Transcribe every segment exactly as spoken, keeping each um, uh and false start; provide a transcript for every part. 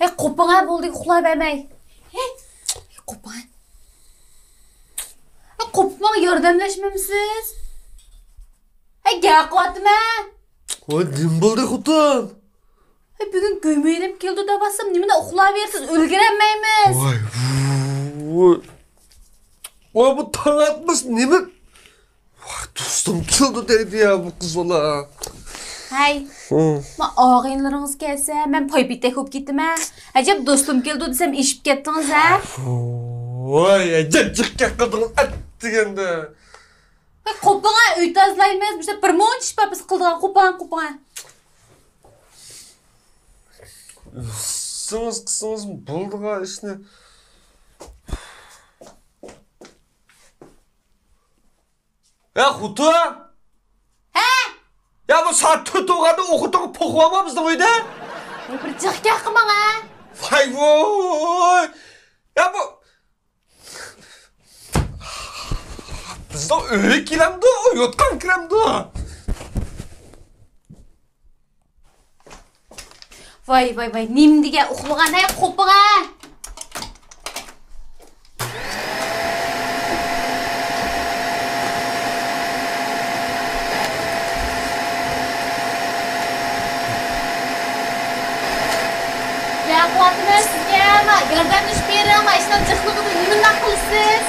ھەي، قوپۇڭە، بولدى، ئۇخلاۋەرمەي. ھەي، قوپۇڭە. ھەي، قوپۇپ ماڭا ياردەملەشمەمسىز؟ ھەي، گەپ قىلىۋاتىمەن. ۋاي، نېمە بولدى، خوتۇن؟ ھەي، بۈگۈن گۈمۈرۈم كېلىدۇ دەۋاتسام، نېمىنداق ئۇخلاۋېرىسىز، ئۈلگۈرەلمەيمىز. ۋاي، ۋاي. ۋاي، بۇ تاڭ ئاتماس نېمە؟ ۋاي، دوستۇم كېلىدۇ دەيدۇ يا بۇ قىز بالا. ھەي، ھە. ما ئاغىنىلىرىڭىز كەلسە، مەن پاي-پېتەك بولۇپ كېتىمەن. ئەجەب دوستۇم كېلىدۇ دېسەم ئېشىپ كەتتىڭىز ھە؟ ۋاي، ئەجەب جىق گەپ قىلدىڭىز ئەتىگەندە. ۋاي، قوپۇڭە، ئۆي تازىلايمىز. مۇشۇ بىر مۇنچە ئىش بار بىز قىلىدىغان، قوپۇڭە، قوپۇڭە. قىلسىڭىز، قىلسىڭىز بولىدىغان ئىشنى. يا خوتۇن! ھە؟ يا بۇ سائەت تۆت بولغاندا ئوخۇتۇڭ پوخۇۋالما بىزنىڭ ئۆيدە. ۋاي، بىر جىق گەپ قىلماڭ ھە. ۋاي ۋوي! يا بۇ بىزنىڭ ئۆيگە كېلەمدۇ، يوتقان كىرەمدۇ؟ ۋاي، ۋاي، ۋاي، نېمە دېگەن ئۇخلىغان، ھەي، قوپۇڭە! يا قۇۋۋەتىمىز سىزگە، ما، ياردەملىشىپ بېرىڭ، ما، ئىشنىڭ جىقلىقىدا نېمىنداق قىلىسىز؟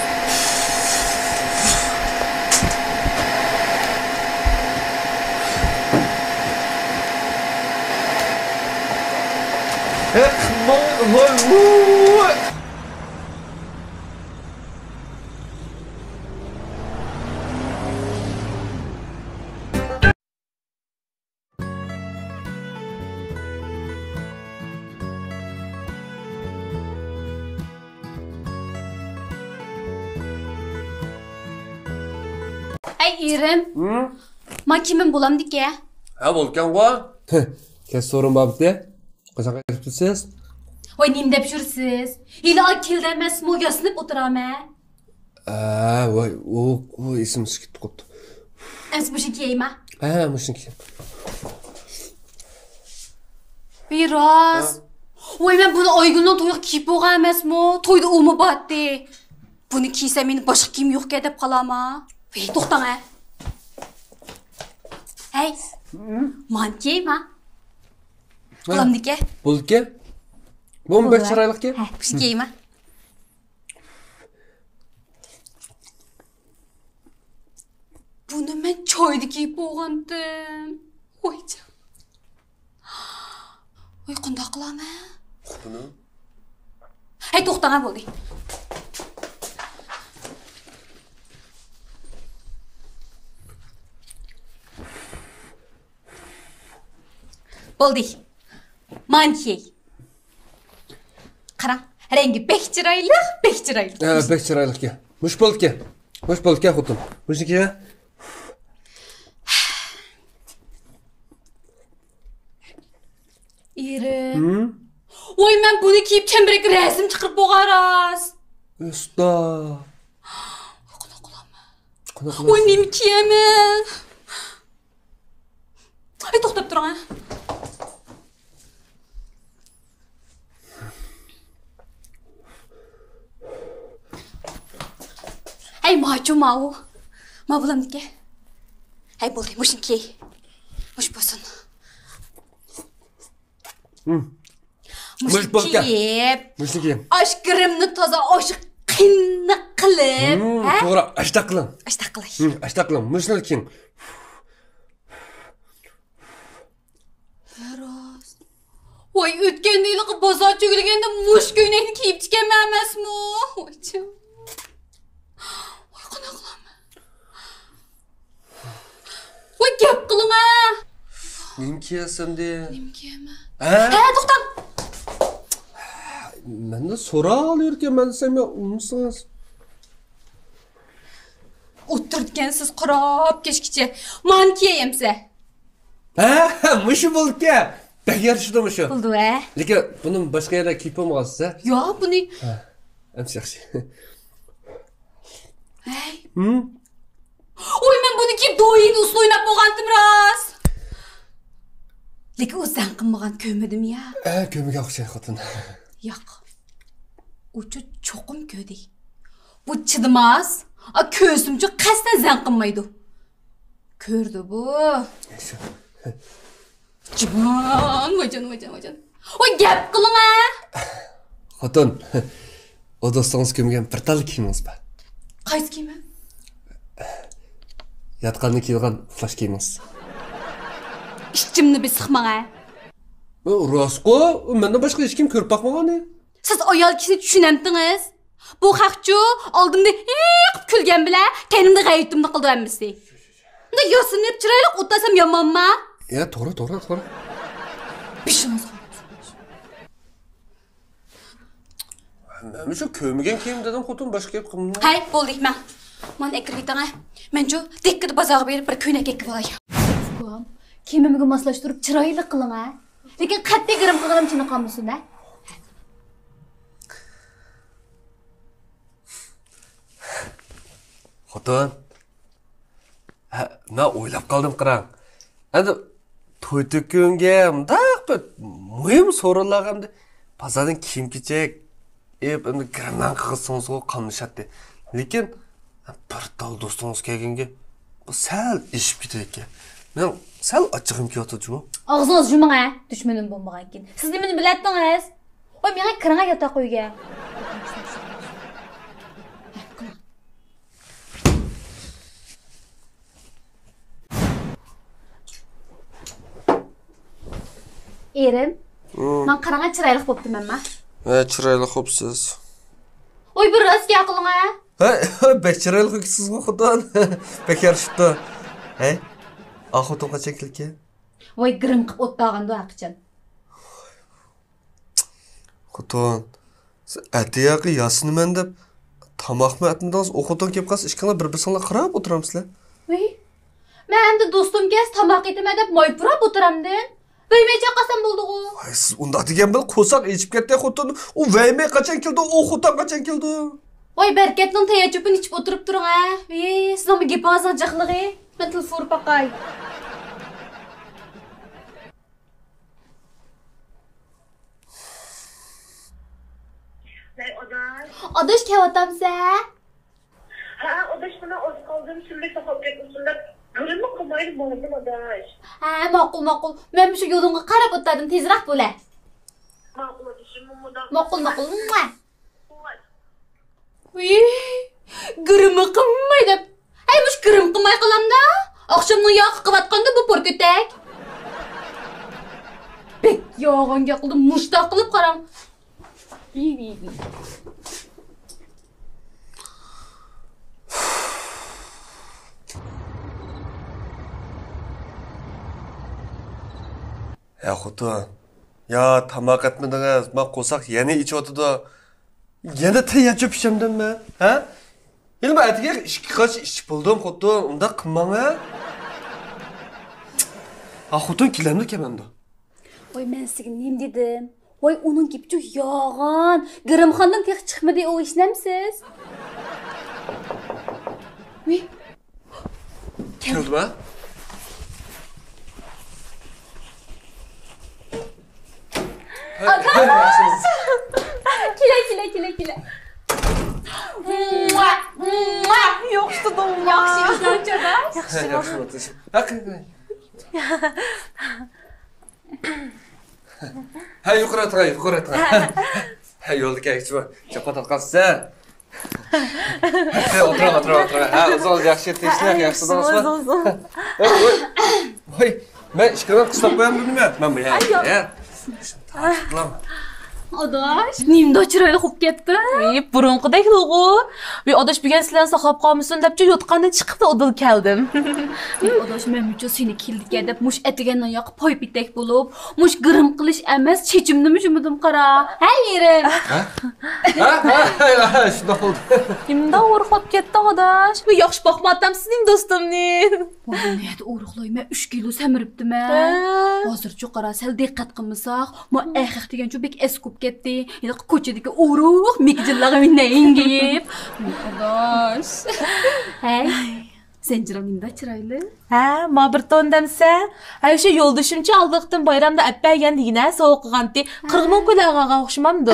ھەي، ئېرىم. ھە؟ ما كىيىمىم بولامدىكەن؟ ھە، بولىدىكەنغۇ. كەچ سورۇن بابىتى. قاچان قايتىپسىز؟ ۋاي، نېمە دەپ يۈرسىز؟ ھېلى ئاي كېلىدۇ ئەمەسمۇ، ياسىنىپ ئولتۇرامەن. ھە، ۋاي، ئۇ، ئۇ ئېسىمدىن چىقىپ كېتىپتۇ. ئەمسە مۇشۇنى كىيەيمۇ؟ ھە، مۇشۇنى كىيىڭ. ۋاي، راست. ھە؟ ۋاي، مەن بۇنى ئايگۈلنىڭ تويىغا كىيىپ بولغان ئەمەسمۇ؟ تويدا ئۇمۇ بارتى. بۇنى كىيسەم مېنى باشقا كىيىم يوقكەن دەپ قالارما؟ ۋاي، توختاڭ ھە. ھەي، ھە؟ مانا كىيەيمۇ؟ ھە. بولامدىكەن؟ بولىدىكەن. بۇمۇ بەك چىرايلىقكەن. ھە، مۇشۇنى كىيەيمۇ؟ بۇنى مەن چايدا كىيىپ بولغانتىم. ۋاي جان. ۋاي، قانداق قىلامەن؟ بۇنى؟ ھەي، توختاڭ ھە، بولدى. بولدى. مانا كىيەي. قاراڭ، رەڭگى بەك چىرايلىق، بەك چىرايلىق. ھە، بەك چىرايلىقكەن. مۇشۇ بولىدىكەن. مۇشۇ بولىدىكەن، خوتۇن. مۇشۇنى كىيە. ئېرىم. ھىم؟ ۋاي، مەن بۇنى كىيىپ چەمبىرەككە رەسىم چىقىرىپ بولغان راست. ئۇستا. قانداق قىلامەن؟ قانداق قىلامەن؟ ۋاي، نېمە كىيەمەن؟ ئەي، توختاپ تۇرۇڭ ھە. ھەي، ماچۇ ماۋۇ. ما بولامدىكەن؟ ھەي، بولدى، مۇشۇنى كىيەي. مۇشۇ بولسۇن. ھىم. مۇشۇنى كىيىپ، مۇشۇنى كىيىڭ. ئاشۇ گىرىمنى تازا ئاشۇ قېنىق قىلىپ، ھە؟ توغرا، ئاشتاق قىلىڭ. ئاشتاق قىلاي. ھىم، ئاشتاق قىلىڭ. مۇشۇنى كىيىڭ. راست. ۋاي، ئۆتكەندە ھېلىقى بازار تۈگىلىگەندە مۇشۇ كۆينەكنى كىيىپتىكەنمەن ئەمەسمۇ؟ ۋاي جان. ۋاي، قانداق قىلامەن؟ ۋاي، گەپ قىلىڭە. نېمە كىيەسەن دە؟ نېمە كىيەمەن؟ ھە؟ ھە، توختاڭ. مەندىن سوراۋېرىدىكەن، مەن دېسەم يا ئۇنىمىسىڭىز. ئولتۇرىدىكەنسىز قاراپ كەچكىچە. مانا كىيەي ئەمسە. ھە، مۇشۇ بولىدىكەن. بەك يارىشىدۇ مۇشۇ. بولدى ھە. لېكىن بۇنى باشقا يەردە كىيىپ بولمىغانسىز ھە؟ ياق، بۇنى. ھە، ئەمسە ياخشى. ھەي. ھىم؟ ۋاي، مەن بۇنى كىيىپ دويىن ئۇسسۇل ئويناپ بولغانتىم راست. لېكىن ئۇ زەڭ قىلمىغان، كۆرمىدىم يا. ئە، كۆرمىگەن ئوخشايدۇ خوتۇن. ياق. ئۇچۇ چوقۇم كۆردى. بۇ چىدىماس. ئا، كۆرسىمچۇ قەستەن زەڭ قىلمايدۇ. كۆردى بۇ. شۇ. جان، ۋايجان، ۋايجان، ۋايجان. ۋاي، گەپ قىلىڭ ھە. خوتۇن، ئۇ دوستىڭىز كۆرمىگەن بىر تال كىيىمىڭىز بار. قايسى كىيىمى؟ ياتقاندا كىيىدىغان ئۇخلاش كىيىمىڭىز. ئىچىمنى بېسىقماڭ ھە. ئۇ راستقۇ، مەندىن باشقا ھېچكىم كۆرۈپ باقمىغان. سىز ئايال كىشىنى چۈشىنەمتىڭىز؟ بۇ خەقچۇ ئالدىمدا ھىق كۈلگەن بىلەن كەينىمدە غەيۋىتىمنى قىلىدۇ ھەممىسى. بۇنداق ياسىنىپ چىرايلىق ئولتۇرسام يامانما؟ يا، توغرا، توغرا، توغرا. بېشىڭىزغا. مەن شۇ كۆرمىگەن كىيىم دېدىم، خوتۇن، باشقا گەپ قىلمىدىڭ. ھەي، بولدى، مەن. مانا ئەكىرىۋېتىڭ ھە. مەنچۇ دەككىدە بازارغا بېرىپ بىر كۆينەك ئەكىرىۋالاي. ئۇكام، كىيىمىمگە ماسلاشتۇرۇپ چىرايلىق قىلىڭ ھە. لېكىن قەتئىي گىرىم قىلغىنىم چىنى قالمىسۇن ھە. خوتۇن. ھە، مەن ئويلاپ قالدىم، قاراڭ. ئەمدى توي تۆكۈنگە مۇنداق بىر مۇھىم سورۇنلارغا ئەمدى بازاردىن كىيىم-كېچەك ئېلىپ، ئەمدى گىرىملارنى قىلسىڭىزغۇ قاملىشاتتى. لېكىن بىر تال دوستىڭىز كەلگەنگە بۇ سەل ئېشىپ كېتىدىكەن. مېنىڭ سەل ئاچچىقىم كېلىۋاتىدۇ جۇمۇ. ئاغزىڭىزنى يۇمۇڭ ھە، دۈشمىنىم بولمىغانكىن. سىز نېمىنى بىلەتتىڭىز؟ ۋاي، مېڭە كىرىڭە ياتاق ئۆيگە. ئېرىم، مم. ماڭا قاراڭا، چىرايلىق بوپتىمەنما؟ ھە، چىرايلىق بوپسىز. ۋاي، بىر راست گەپ قىلىڭا. ھە، بەك چىرايلىق ئىكەنسىزغۇ، خوتۇن. بەك يارىشىپتۇ. ھەي، ئا خوتۇن قاچان كېلىدىكەن؟ ۋاي، گىرىم قىپ ئولتۇرغاندۇ ھەقىچان. خوتۇن، سىز ئەتىگەنگە ياسىنىمەن دەپ تاماقمۇ ئەتمىدىڭىز، ئۇ خوتۇن كېلىپ قالسا ئىككىڭلار بىر-بىرسىڭلار قاراپ ئولتۇرامسىلەر؟ ۋىي، مەن ئەمدى دوستۇم كەلسە تاماق ئېتىمەن دەپ ماي پۇراپ ئولتۇرامدىم. ۋەيمەي چاققانسام بولدىغۇ. ۋاي، سىز ئۇنداق دېگەن بىلەن قورساق ئېچىپ كەتتى خوتۇن. ئۇ ۋەيمەي قاچان كېلىدۇ، ئۇ خوتۇن قاچان كېلىدۇ؟ ۋاي، بەرىكەتنىڭ تەييار چۆپىنى ئىچىپ ئولتۇرۇپ تۇرۇڭ ھە. ۋىي، سىزنىڭ بۇ گېپىڭىزنىڭ جىقلىقى. مەن تېلېفون ئۇرۇپ باقاي. ۋەي، ئاداش. ئاداش، كەۋاتامسە؟ ھە، ئاداش، مانا ئاز قالدىم، سىللىك تاقاپ كەتمىسۇن دەپ، گىرىممۇ قىلمايدۇ، ماڭدىم، ئاداش. ھە، ماقۇل، ماقۇل. مەن مۇشۇ يولۇڭغا قاراپ ئولتۇردۇم، تېزراق بولە. ماقۇل، ئادىشىم، مۇنداق. ماقۇل، ماقۇل. ۋىي، گىرىممۇ قىلماي دەپ. ھەي، مۇشۇ گىرىم قىلماي قالامدا؟ ئاخشامنىڭ ياقى قىلىۋاتقاندا بۇ پوركۆتەك. بەك يالغان گەپ قىلدى، مۇشتاق قىلىپ قاراڭ. ۋىي، ۋىي، ۋىي. ھە، خوتۇن. يا، تاماق ئەتمىدىڭىز؟ ما قورساق يەنە ئېچىۋاتىدۇ. يەنە تەييار چۆپ ئىچەمدىممەن، ھە؟ ھېلىمۇ ئەتىگە ئىككى قاچا ئىچىپ بولدۇم، خوتۇن. ئۇنداق قىلماڭ، ھە؟ ھا، خوتۇن كېلەمدۇ، كەلمەمدۇ؟ ۋاي، مەن سىزگە نېمە دېدىم؟ ۋاي، ئۇنىڭ گېپىچۇ يالغان. گىرىمخانىدىن تېخى چىقمىدى ئۇ، ئىشىنەمسىز؟ ۋىي. كەلدىما؟ ئاكا! كېلە، كېلە، كېلە، كېلە. ياخشى تۇردۇڭما؟ ياخشى ئىزدەنچە ئاداش. ياخشى، ياخشى. ھە، يۇقىرى ئاتىغا، يۇقىرى ئاتىغا. ھە، يولدا كەلگۈچى بار. چاپان تارتقانسىز ھە؟ ھە، ئولتۇرۇڭ، ئولتۇرۇڭ، ئولتۇرۇڭ. ھە، ئۆزىڭىز ياخشى، تىنچلىق، ياخشى تۇردىڭىزمۇ؟ ۋاي، ۋاي، ۋاي. مەن ئىشىكنى قىستاپ قويامدۇ نېمە؟ مەن بۇ يەردە. ئاداش، نېمىنداق چىرايلىق بولۇپ كەتتىڭ. ۋىي، بۇرۇنقىدەكلىغۇ. ۋىي، ئاداش، بۈگۈن سىلەرنى ساقلاپ قالمىسۇن دەپچۇ يوتقاندىن چىقىپلا ئۇدۇل كەلدىم. ۋىي، ئاداش، مەنمۇچۇ سېنى كېلىدىكەن دەپ مۇشۇ ئەتىگەندىن ياقى پاي پېتەك بولۇپ، مۇشۇ گىرىم قىلىش ئەمەس، چېچىمنىمۇ يۇمىدىم قارا. ھە، ئېرىم؟ ھە؟ ھە، ھە، ھە، ھە، شۇنداق بولدى. نېمىنداق ئورۇقلاپ كەتتىڭ، ئاداش؟ بۇ ياخشى باقماپتىمسىز نېمە دوستۇمنى؟ ۋاي، نەدە ئورۇقلايمەن، ئۈچ كىلو سەمرىپتىمەن. ھە. ھازىرچۇ قارا، سەل دىققەت قىلمىساق، ما ئەخەق دېگەنچۇ بەك ئەسكى بولۇپ كەتتى. ھېلىقى كوچىدىكى ئورۇق مىكىجىنلارغا مىنەيىڭ گېيىپ. ئاداش. ھەي. زەنجىرىڭ نېمىنداق چىرايلىق؟ ھە، ما بىر تون دەمسە؟ ھە، شۇ يولدىشىمچۇ ئالدى قېتىم بايرامدا ئەپ بەرگەن دېگىنە، سوۋغا قىلغانتى. قىرىق مىڭ كوي ئالغانغا ئوخشىمامدۇ؟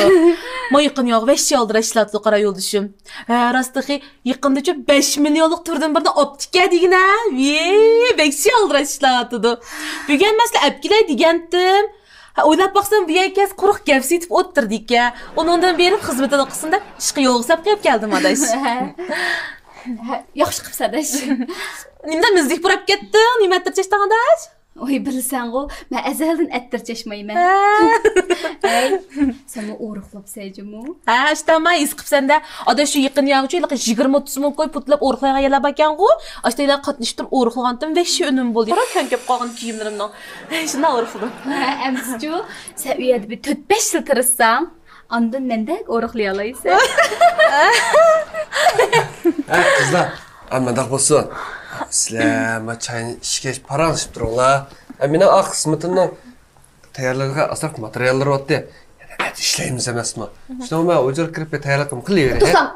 ما يېقىن ياغ ۋەھشىي ئالدىراش ئىشلەتتى قارا يولدىشىم. ھە، راست تېخى يېقىندىچۇ بەش مىليونلۇق تۈردىن بىرنى ئاپتىكەن دېگىنە. ۋىي، ۋەھشىي ئالدىراش ئىشلەتتىدۇ. بۈگۈن مەسىلە ئەپ كېلەي دېگەنتىم. ھە، ئويلاپ باقسام، بۇ يەر كەس قۇرۇق گەپ سېتىپ ئولتۇردىكەن. ئۇنىڭدىن بېرىپ خىزمىتىنى قىلسۇن دەپ ئىشقا يولغا سەپ قىلىپ كەلدىم، ئاداش. ھە، ياخشى قىپسەن، ئاداش. نېمىدە مىزدىك پۇراپ كەتتىڭ؟ نېمە ئەتتىرچەشتىڭ، ئاداش؟ ۋاي، بىلسەڭغۇ، مەن ئەزەلدىن ئەتتىرچەشمەيمەن. ھە. ئەي، سەنمۇ ئورۇقلاپ سەجىمۇ؟ ھە، ئاشتاما ھېس قىپسەندە. ئاداش، شۇ يېقىن ياغىچۇ ھېلىقى يىگىرمە ئوتتۇز مىڭ كوي پۇتلاپ ئورۇقلايدىغان يەرلەر باركەنغۇ. ئاشتا يەرلەر قاتنىشىپ تۇرۇپ ئورۇقلىغانتىم، ۋەھشىي ئۈنۈم بولدى. قارا، كۆڭ كۆپ قالغان كىيىملىرىمنىڭ. ھەي، شۇنداق ئورۇقلىدىم. ھە، ئەمسىچۇ، سەن ئۇ يەردە بىر تۆت بەش يىل تىرىشساڭ، ئاندىن مەندەك ئورۇقلىيالايسەن. ھە، قىزلار، ھە، مۇنداق بولسۇن. سىلەر ما چاينى ئىچكەچ پاراڭلىشىپ تۇرۇڭلار. ھە، مېنىڭ ئا خىزمىتىمنىڭ تەييارلىرىغا ئازراق ماتېرىياللار بارتتى. يەنە ئەتە ئىشلەيمىز ئەمەسمۇ؟ شۇنىڭ بىلەن ئۇجۇر كىرىپ بىر تەييارلىقىمنى قىلىۋېرەي. توختاڭ،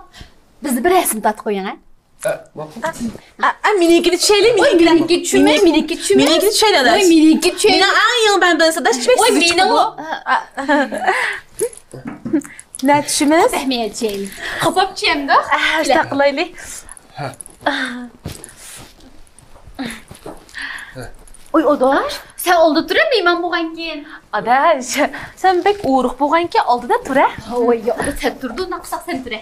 بىزنى بىر رەسىم تارتىپ قويۇڭ، ھە؟ ئە، ماقۇل. ئا، ئا، مېنىڭكىنى چۈشەيلى، ۋاي، مېنىڭكىنى. مېنىڭكى چۈشىمە، مېنىڭكى چۈشىمە. مېنىڭكىنى چۈشەيلى، ۋاي، ئاداش. مېنىڭكى چۈشەيلى. مېنىڭ ئەڭ يېڭى بەندىسى، ئاداش، چۈشمەي ۋاي، سىز مېنىڭ چىقىپمۇ؟ ئا، ئا. نە چۈشىمىز؟ ئەھمىيەت چۈشەيلى. قاپاپ چۈشەمدۇق؟ ئا، شۇنداق قىلايلى. ھە. ئوي، ئاداش، سەن ئالدىدا تۇرە، مېھمان بولغانكىن. ئاداش، سەن بەك ئورۇق بولغانكىن، ئالدىدا تۇرە. ھاۋاي، يا، سەن تۇردۇ، ناقساق سەن تۇرە.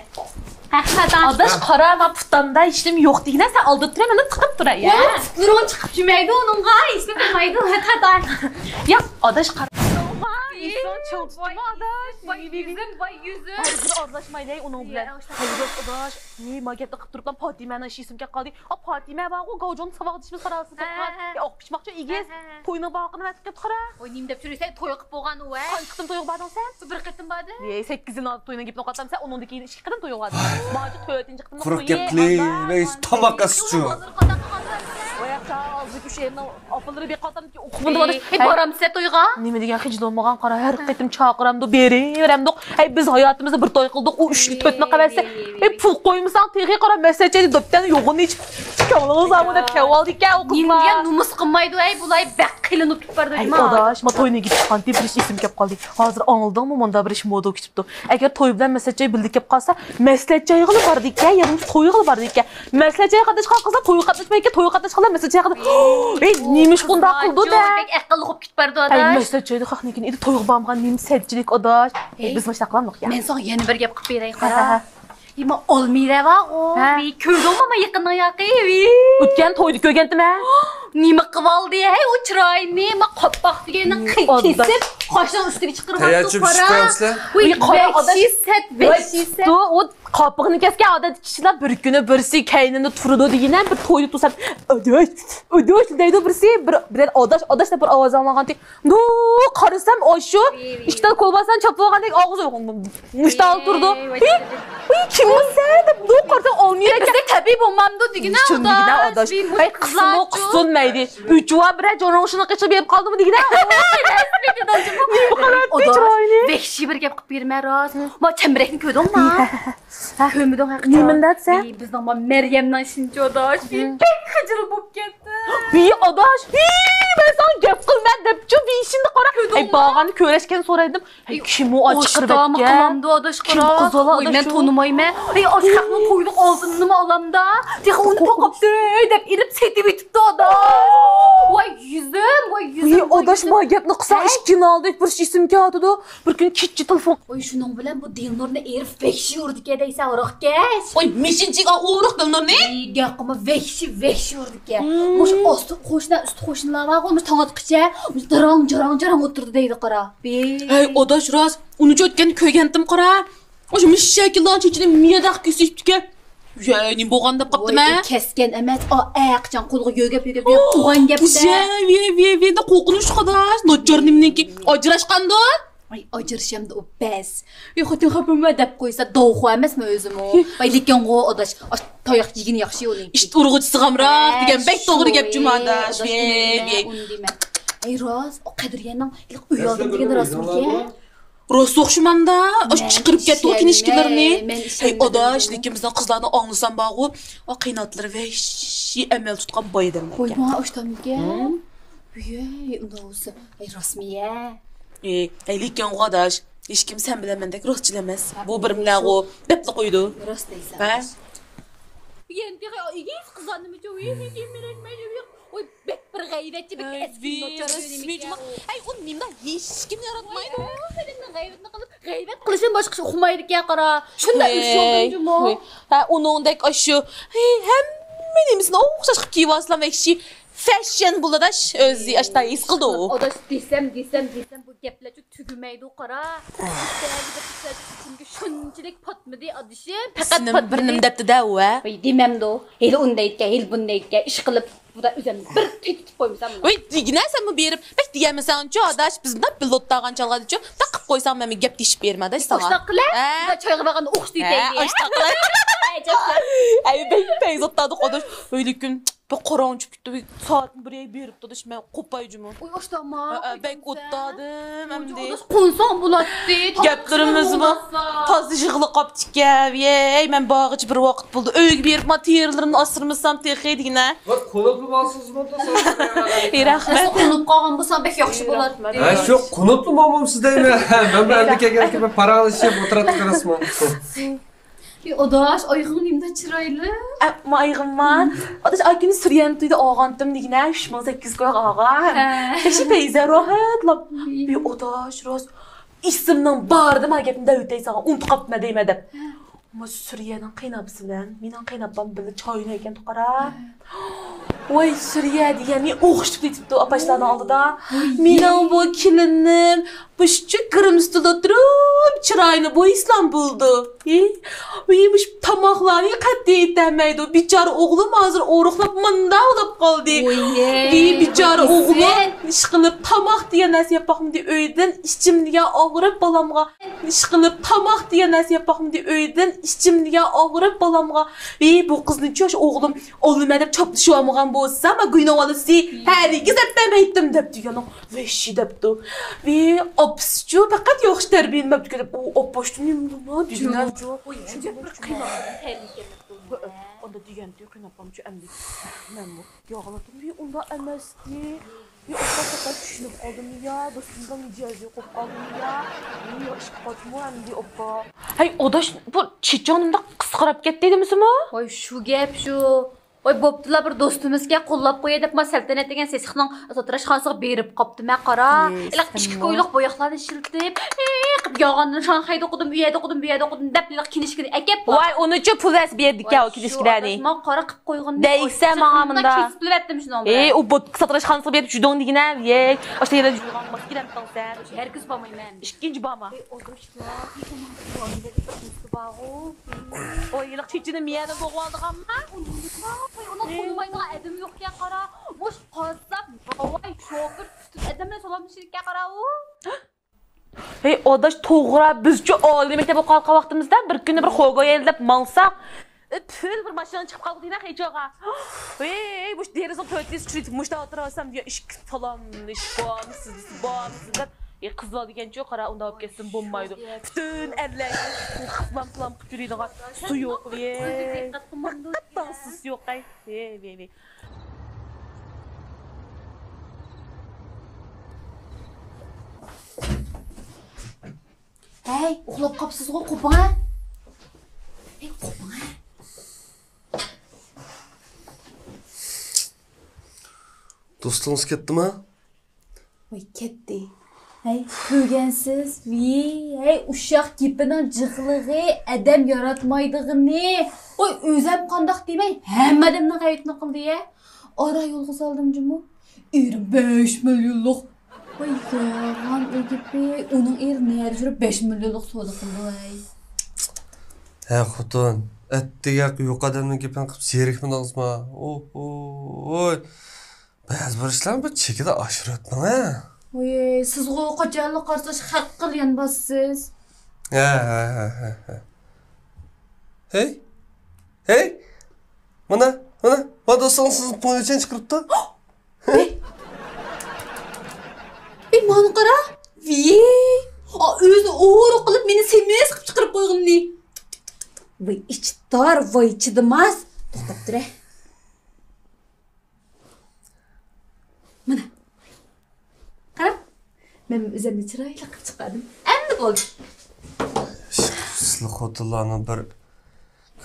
ھە، ھە، تا. ئاداش، قارا، ما پۇتامدا ھېچنېمە يوق دېگىنە، سەن ئالدىدا تۇرە، مەن قىلىپ تۇراي، يا. ئۇنىڭ پۇتلىرىڭ چىقىپ چۈشمەيدۇ، ئۇنىڭغا ھېچنېمە قىلمايدۇ، ھە، تا، تا. يا، ئاداش، قارا. ئىنسان چىڭ تۇتما، ئاداش. ۋاي يۈزۈم، ۋاي يۈزۈم. ھەرگىز ئارىلاشمايلى ئۇنىڭ بىلەن. ھەي، ئاداش، نېمە گەپنى قىلىپ تۇرۇپلا پاتىمەنىڭ ئىشى ئېسىمگە كەپ قالدى. ئا، پاتىمە بارغۇ، گاۋجۇڭ ساۋاقدىشىمىز قاراسىز. ھە، ھە. ئاق پىشماقچى ئېگىز. ھە، ھە. توينىڭ باغىقىنى ئەتكەپ قارا. ۋاي، نېمە دەپ يۈرىسەن، توي قىلىپ بولغان ئۇ، ھە؟ قانچە قېتىم تويغا باردىڭ سەن؟ بىر قېتىم باردىم. ۋەي، سەككىز يىل ئالدى توينىڭ گېپىنى قىلىۋاتامسەن، ئۇنىڭدىن كېيىن ئىككى قېتىم تويغا باردىم. ماجۇ تۆتىنچى قېتىم قۇرۇق گەپلى، ۋەي، تاماق ئاسچۇ. ۋاي، ھازىركى ئۈچ يېرىڭنى ئاپىلىرى بىر قاتار ئوقۇپ بولدى. ھەي، بارامسەن تويغا؟ نېمە دېگەن خىجىل بولمىغان قارا، ھەر قېتىم چاقىرامدۇ، بېرىۋېرەمدۇق. ھەي، بىز ھاياتىمىزدا بىر توي قىلدۇق، ئۇ ئۈچنى تۆتنى قىلىۋەرسە. ھەي، پۇل قويمىساڭ تېخى قارا، مەسلىھەت جايىدا دوپتەننى يوغىنى ئېچىپ، كۆڭلىڭىز ئامۇ دەپ كېلىۋالدىكەن ئۇ قىزلار. نېمە دېگەن نومۇس قىلمايدۇ، ھەي، بۇلار بەك قىلىنىپ تۇرۇپتۇ. ھەي، ئاداش، ما توينىڭ گېپى چىققانتى، بىر ئىش ئېسىمگە كەپ قالدى. ھازىر ئاڭلىدىڭمۇ، مۇندا بىر ئىش مودا كېتىپتۇ. ئەگەر توي بىلەن مەسلىھەت جايى بىللە كەپ قالسا، مەسلىھەت جايىغىلا بارىدىكەن، يەنە تويغىلا بارىدىكەن. مەسلىھەت جايىغا قاتناشقان قىزلار تويغا قاتناشمايدىكەن، تويغا قاتناشقانلار مەسلىھەت جايىغا قاتناش-، ھېي، نېمىشقا ئۇنداق قىلىدۇ دە؟ بەك ئەقىللىق بولۇپ كېتىپ بارىدۇ، ھەي، ئاداش. مەسلىھەت جايىدا خەقنىڭكىنى ئىدى، تويغا بارمىغان نېمە سەتچىلىك، ئاداش. ھەي، بىز ماشۇنداق قىلامدۇق يا؟ مەن ساڭا يەنە بىر گەپ قىلىپ بېرەي، قارا. ھە، ھە، ھە. ھېي، ما ئالمىرە بارغۇ. ھە. ۋىي، كۆردۈڭمۇ ما يېقىننىڭ ياقى؟ ۋىي. ئۆتكەن تويدا كۆرگەنتىم ھە. نېمە قىلىۋالدى ھەي ئۇ چىرايىنى؟ ما قاپاق دېگەننى قى-، كېسىپ، قاشنىڭ ئۈستىگە چىقىرىۋاپتۇ، قارا. ۋىي، قارا، ئاداش. ۋەھشىي سەت، ۋەھشىي سەت. ئۇ قاپىقىنى كەسكەن ئادەتتىكى كىشىلەر بىر كۈنى بىرسى كەينىدە تۇرىدۇ دېگىنە، بىر تويدا تۇرسام، ئاداش، ئاداش دەيدۇ بىرسى، بىر، بىرەر ئاداش، ئاداش دەپ بىر ئاۋاز ئاڭلانغانتى. دۇ، قارىسام، ئاشۇ ئىككى تال كولباسانى چاپلىغاندەك ئاغزى مۇشتاق تۇرىدۇ. ھى، ھى، كىم بۇ سەن دەپ دۇ قارىسام، ئالمىرە ئىكەن. بىزدە تەبىئىي بولمامدۇ دېگىنە، ئاداش. ھەي، قىسسىمۇ قىسسۇن مەيدى. ئۈچ ۋا بىرەر جورۇڭشىنى قېچىپ بېرىپ قالدىمۇ دېگىنە. نېمە قىلاتتى چىراينى؟ ۋەھشىي بىر گەپ قىلىپ بېرىمەن راست. ما چەمبىرەكنى كۆردۈڭمۇ؟ كۆرمىدىڭ ھەقىقەتەن. نېمىنى دەتسە؟ ۋىي، بىزنىڭ ما مەريەمنىڭ ئىشىنىچۇ ئاداش. ۋىي، بەك خىجىل بولۇپ كەتتى. ۋىي، ئاداش، ۋىي، مەن ساڭا گەپ قىلىمەن دەپچۇ، ۋىي، ئىشىنى قارا. ھەي، بارغاندا كۆرۈشكەن سورايدىم. ھەي، كىم ئۇ ئاچىقىرىۋەتكەن؟ كىم قىزىل ئاداش؟ مەن تونۇمايمەن. ھەي، ئاشۇ خەقنىڭ تويلۇق ئالتۇنىنىمۇ ئالامدا، تېخى ئۇنى توقاپتۇ دەپ ئېلىپ سېتىۋېتىپتۇ ئاداش. ۋاي يۈزۈم، ۋاي يۈزۈم، ۋاي ئاداش، يۈزۈم. ما گەپنى قىلساڭ، ھەي؟ ئىككىنى ئالدى، بىر ئىش ئېسىمگە كېلىۋاتىدۇ. بىر كۈنى كېچىچە تېلېفون. ۋاي، شۇنىڭ بىلەن بۇ دىلنۇرنى ئېرىپ ۋەھشىي ئۇرىدىكەن دەيسەن، ئۇرۇقكەش. ۋاي، مېشىنچىگە ئۇرۇق دىلنۇرنى؟ ئەي، گەپ قىلما، ۋەھشىي، ۋەھشىي ئۇرىدىكەن. مۇشۇ ئاستى قوشنا، ئۈستى قوشنىلار بارغۇ، مۇشۇ تاڭ ئاتقىچە مۇشۇ دىراڭ، جىراڭ، جىراڭ ئولتۇرىدۇ دەيدۇ، قارا. ھەي، ئاداش، راست، ئۇنىچە ئۆتكەن كۆرگەنتىم، قارا. مۇشۇ مۇشۇ شەكىلدىن چېچىنى مىيەدەك كېسىشتىكەن. يە، نېمە بولغان دەپ قاپتىمەن؟ ۋاي، ئۇ كەسكەن ئەمەس، ئا، ئەقىچان قولىغا يۆگەپ، يۆگەپ، يۆگەپ، تۇغان گەپتە. ۋە، ۋە، ۋە، ۋە، قورقۇنچ قاداش، ناچار نېمىنىڭكى، ئاجراشقاندۇ؟ ۋاي، ئاجرىشامدۇ ئۇ بەس. ئەي، خوتۇن خاپىمۇ دەپ قويسا، داۋخۇ ئەمەسمۇ ئۆزىمۇ؟ ۋاي، لېكىنغۇ ئاداش، ئاش، تاياق يېگىنى ياخشى ئۇنىڭكى. ئىت ئۇرغۇچىسىغامراق دېگەن بەك توغرا گەپ جۇمۇ ئاداش. ۋە، ۋە. ئۇنى دېمە. ئەي، راست، ئۇ قەدرىيەنىڭ ئۇيالدىم دېگىنى راستمىكەن؟ روسا ئوخشىمامدا؟ ئاشۇ چىقىرىپ كەتتىغۇ كىنىشكىلىرىنى. ھەي ئاداش، لېكىن بىزنىڭ قىزلارنى ئاڭلىسام بارغۇ، ئا قېيىناتلىرى ۋەھشىي ئەمەل تۇتقان باي ئادەملەر. ۋاي، ماڭا ئاشتامدىكەن. ۋىي، ئۇنداق بولسا، ھەي راستمۇ يە؟ ھەي لېكىنغۇ ئاداش، ھېچكىم سەن بىلەن مەندەك راستچىل ئەمەس. بۇ بىر مىنەغۇ دەپلا قويىدۇ. راست دەيسەن. ھە؟ يەنە تېخى ئىگىز قىزلارنىمۇ ۋىي، ۋىي، بەك بىر غەيۋەتچى، بەك ئەسكى ناچار. ھەي ئۇ نېمىدا ھېچكىمنى ياراتمايدۇ. غەيۋەتنى قىلىپ، غەيۋەت قىلىشتىن باشقا ئىش ئۇقمايدىكەن قارا. شۇنداق ئىش يولدىمۇ؟ ھە ئۇنىڭدەك ئاشۇ، ھەي ھەممە نېمىسىنى ئوخشاش قىلىپ كىيىۋالسىلا ۋەھشىي فەششەن بولىداش. ئۆزى ئاشتا ھېس قىلدى ئۇ. ئاداش دېسەم دېسەم دېسەم بۇ گەپلەرچۇ تۈگىمەيدۇ قارا. بەزى گەپلەر ئىچىمگە شۇنچىلىك پاتمىدى ئادىشىم. پەقەت سىنىم بىر نېمە دەپتۇ دە ئۇ ھە؟ ۋاي دېمەمدۇ. ھېلى ئۇنى دەيدىكەن، ھېلى بۇنى دەيدىكەن، ئىش قىلىپ بۇدا ئۆزۈمنى بىر تېتىتىپ قويمىسام. ۋاي دېگىنە سەنمۇ بېرىپ بەك دېگەنمىسەڭچۇ ئاداش، بىز مۇنداق بىللە ئولتۇرغان چاغلاردا چۇ مۇنداق قىلىپ قويساڭ مەنمۇ گەپ تېشىپ بېرىمەن ئاداش ساڭا. ئاشتاق قىلە. ھە؟ چايغا بارغاندا ئوخشىتىۋېتەيلى. ھە ئاشتاق قىلە. ئەي بەك پەيز ئولتۇردۇق ئاداش. ۋاي لېكىن بىر قاراڭغۇ چۈشۈپ كېتىپ سائەتنى بىر يەرگە بېرىپتۇ ئاداش، مەن قوپاي جۇمۇ. ئوي ئاشتاما. ھە بەك ئوتتادىم ئەمدى. قونساڭ بولاتتى. گەپلىرىمىزمۇ تازا يىغىلىپ قاپتىكەن. ۋەي مەن بارغىچە بىر ۋاقىت بولدى. ئۆيگە بېرىپ ما تېرىلىرىمنى ئاسرىمىسام تېخى دېگىنە. ۋاي قونۇپلا مالسىزمۇ؟ رەھمەت. قونۇپ قالغان بولسا بەك ياخشى بولاتتى. ھە شۇ قونۇپلا مالمامسىز دەيمەن. مەن بۇ ئەمدى كەلگەندىكىن بىر پاراڭلىشىپ ئولتۇراتتۇق رەسمەن. ئى ئاداش، ئايىغىڭ نېمىدەك چىرايلىق. ئە، ما ئايىغىمما؟ ئاداش، ئاي كۈنى سۈرىيەنى تويدا ئالغانتىم دېگىنە، ئۈچ مىڭ سەككىز يۈز كويغا ئالغان. ھە. تېخى پەيزە راھەتلاپ. ئى ئاداش، راست ئېسىمنىڭ بارىدا ما گەپنى دەۋېتەي ساڭا، ئۇنتۇپ قاپتىمەن دەيمەن دەپ. ھە. ما سۈرىيەنىڭ قېيىنئاپىسى بىلەن مېنىڭ قېيىنئاپام بىللە چاي ئوينايدىكەن قارا. ھە. ۋاي سۈرىيە دېگەن ئوخشىتىپ ئېيتىپتۇ ئاپاشلارنىڭ ئالدىدا. مېنىڭ بۇ كېلىنىم مۇشۇ گىرىمسىتىدا تۇرۇپ چىرايىنى بويىسىلام بولىدۇ. ھى؟ ۋىي مۇشۇ تاماقلارنى قەتئىي ئېتەلمەيدۇ. بىچارە ئوغلۇم ھازىر ئورۇقلاپ مۇنداق بولۇپ قالدى. ۋىي بىچارە ئوغلۇم ئىشقىلىپ تاماق دېگەن نەرسە يەپ باقمىدى ئۆيدىن. ئىچىم دېگەن ئاغرىپ بالامغا. ئىشقىلىپ تاماق دېگەن نەرسە يەپ باقمىدى ئۆيدىن. ئىچىم دېگەن ئاغرىپ بالامغا. ۋىي بۇ قىزنىچۇ ئوغلۇم ئالىمەن دەپ چاپلىشىۋالمىغان بولسا، ما گۇينىڭ بالىسى ھەرگىز ئەتمەيتتىم دەپتۇ يەنە. ۋەھشىي دەپتۇ. ۋىي ئاپىسىچۇ پەقەت ياخشى تەربىيەلىمەپتىكەن دەپ ئۇ ئاپاشتۇ نېمە دېگىنەچۇ. ئۇندا دېگەنتى قېيىنئاپامچۇ ئەمدى. مەنمۇ ياغلىتىم ۋىي ئۇنداق ئەمەستى. ۋىي ئوپا پەقەت چۈشىنىپ قالدىم يا، دوستۇمغا مىجەزى قوپ قالدىم يا. ۋىي يا ئىشقا قاتمۇ ئەمدى ئوپا. ھەي ئاداش، بۇ چېچىڭ نېمىنداق قىسقىراپ كەتتى دېمىسىمۇ؟ ۋاي شۇ گەپ شۇ. ۋاي بوپتۇلا، بىر دوستىمىزكەن قوللاپ قوياي دەپ ما سەلتەنەت دېگەن سېسىقنىڭ ساتىراچخانىسىغا بېرىپ قاپتىمەن قارا. ھېلىق ئىككى كويلۇق بوياقلارنى ئىشلىتىپ، ھېي قىلىپ يالغاندىن شاڭخەيدە ئوقۇدۇم، ئۇ يەردە ئوقۇدۇم، بۇ يەردە ئوقۇدۇم دەپ ھېلىق كىنىشكىنى ئەكەپ. ۋاي ئۇنىچۇ پۇل ئەس بېرىدىكەن ئۇ كىنىشكىلەرنى. ماڭا قارا قىلىپ قويغىنى. دەيسە ماڭا مۇنداق. كېسىپ قىلىۋەتتىم شۇنىڭ بىلەن. ھېي ئۇ بوتكا ساتىراچخانىسىغا بېرىپ يۈردۈڭ دېگىنە. ھېي ئاشتا يەنە يۈرگەن ماس كېلەمتىڭ سەن. ھەرگىز بارمايمەن. ئىككىنچى بارما. ھېي ئاداش. ئۇ ھېلىق چېچىنى مىيەدىن بوغۇۋالىدىغانما؟ ئۇنى تونۇمايدىغان ئادەم يوقكەن قارا. مۇشۇ قاسساپ، ناۋاي، شوپۇر، پۈتۈن ئادەم بىلەن سالاملىشىدىكەن قارا ئۇ. ھەي ئاداش توغرا، بىزچۇ ئالىي مەكتەپ ئوقۇۋاتقان ۋاقتىمىزدا بىر كۈنى بىر خوگويەن دەپ ماڭساق، پۈل بىر ماشىنا چىقىپ قالدى دېگىنە خېجوغا. ھېي مۇشۇ دېرىزىنىڭ تۆتىسى كۈچلۈك مۇشتا ئولتۇرۇۋالسام دېگەن ئىككى سالاملىشىپ بارمىسىز دېسە بارمىسىز دەپ. ئى قىزلار دېگەنچۇ قارا ئۇنداق بولۇپ كەتسىمۇ بولمايدۇ. پۈتۈن ئەرلەر قىزلام قىلام قىلىپ يۈرىدىغان سۇيۇق. ھەقىقەتەن سۇيۇق. ھەي ۋەي ۋەي. ھەي ئۇخلاپ قاپسىزغۇ، قوپۇڭە. ھەي قوپۇڭە. دوستىڭىز كەتتىما؟ ۋاي كەتتى. ھەي كۆرگەنسىز؟ ۋىي ھەي ئۇششاق گېپىنىڭ جىقلىقى، ئادەم ياراتمايدىغىنى. ۋاي ئۆزەم قانداق دېمەي ھەممە ئادەمنىڭ غەيۋىتىنى قىلدى يە. ئارا يولغا سالدىم جۇمۇ. ئېرىم بەش مىليونلۇق. ۋاي يالغان ئۇ گېپى. ئۇنىڭ ئېرى نەدە يۈرۈپ بەش مىليونلۇق سودا قىلىدۇ ۋاي. ھە خوتۇن، ئەتىگە يۇقى ئادەمنىڭ گېپىنى قىلىپ زېرىكمىدىڭىزما؟ ئوھوي. بەزى بىر ئىشلارنى بىر چېكىدە ئاشۇرۇۋەتمەڭ ھە. ۋىي سىزغۇ قاچانلا قارىساش خەق قىليان باسسىز. ھە ھە ھە ھە ھە. ھەي ھەي. مانا مانا مانا دوستىڭىز سىزنىڭ پۇڭىنى چىقىرىپتۇ. ئى مانا قارا. ۋىي ئا ئۆزى ئۇ دار، ۋاي چىدىماس. توختاپ تۇرە. مانا. قاراڭ. مەن ئۆزۈمنى چىرايلىق قىلىپ چىقاردىم. ئەمدى بولدى. سىلى خوتۇنلارنىڭ بىر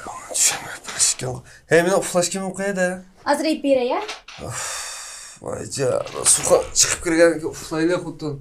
كۆڭلى چۈشەنمەي تۇرۇش ئىكەن. ھەي، مېنىڭ ئۇخلاش كىيىمىم قەيەردە؟ ھازىر ئېلىپ بېرەي، يا. ئۇف، ۋاي جان، سۇخان چىقىپ كىرگەندىن كېيىن ئۇخلايلى خوتۇن.